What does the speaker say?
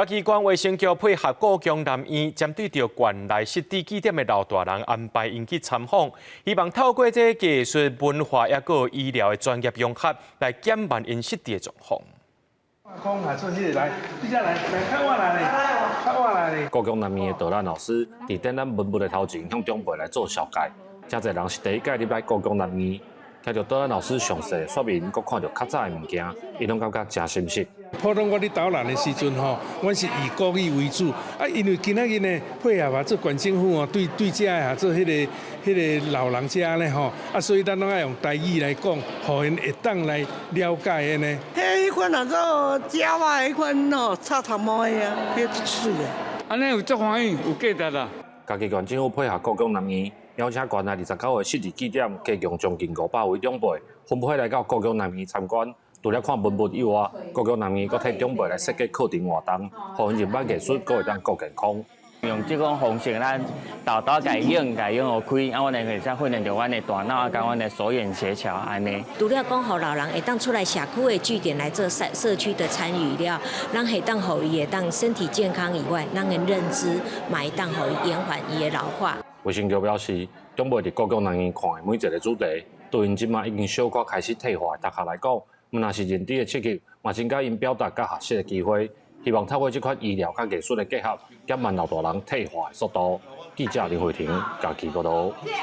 嘉義縣衛生局配合故宮南院，針對著縣內失智據點的老大人安排𪜶去參訪，希望透過這個藝術、文化抑閣醫療的專業融合，來減慢𪜶失智的狀況。講啊，做彼个來，你才來，來較晚來咧，較晚來咧。故宮南院的導覽老師佇展覽文物的頭前，向長輩來做紹介。誠濟人是第一擺入來故宮南院，聽著導覽老師詳細的說明，閣看著較早的物件，𪜶攏感覺誠心適。普通我咧導覽的時陣吼，阮是以國語為主，啊，因為今仔日呢配合啊，做縣政府哦，對對遮的啊做彼個老人家咧吼，啊，所以咱攏愛用台語來講，予𪜶會當來了解的呢。彼款啊做鳥仔，彼款吼插頭毛的啊，彼足媠的。按呢有足歡喜，有價值啦。嘉義縣政府配合故宮南院，邀請縣內29個失智據點，加強將近500位長輩，分批來到故宮南院參觀。除了看文物以外，故宮南院閣替長輩來設計課程活動，予𪜶認捌藝術，閣會當顧健康。用這種方式，咱沓沓共用，共用予開，啊，阮會使訓練著阮的大腦，佮阮的手眼協調按呢。除了講予老人會當出來社區的據點來做社社區的參與了，咱會當予伊會當身體健康以外，咱的認知嘛會當予伊延緩伊的老化。衛生局表示，長輩佇故宮南院看的每一個主題，對𪜶這馬已經小可開始退化的頭殼來講，毋但是認知的刺激，嘛增加𪜶表達佮學習的機會。希望透過這款醫療佮藝術的結合，減慢老大人退化的速度。記者林慧婷嘉義報導。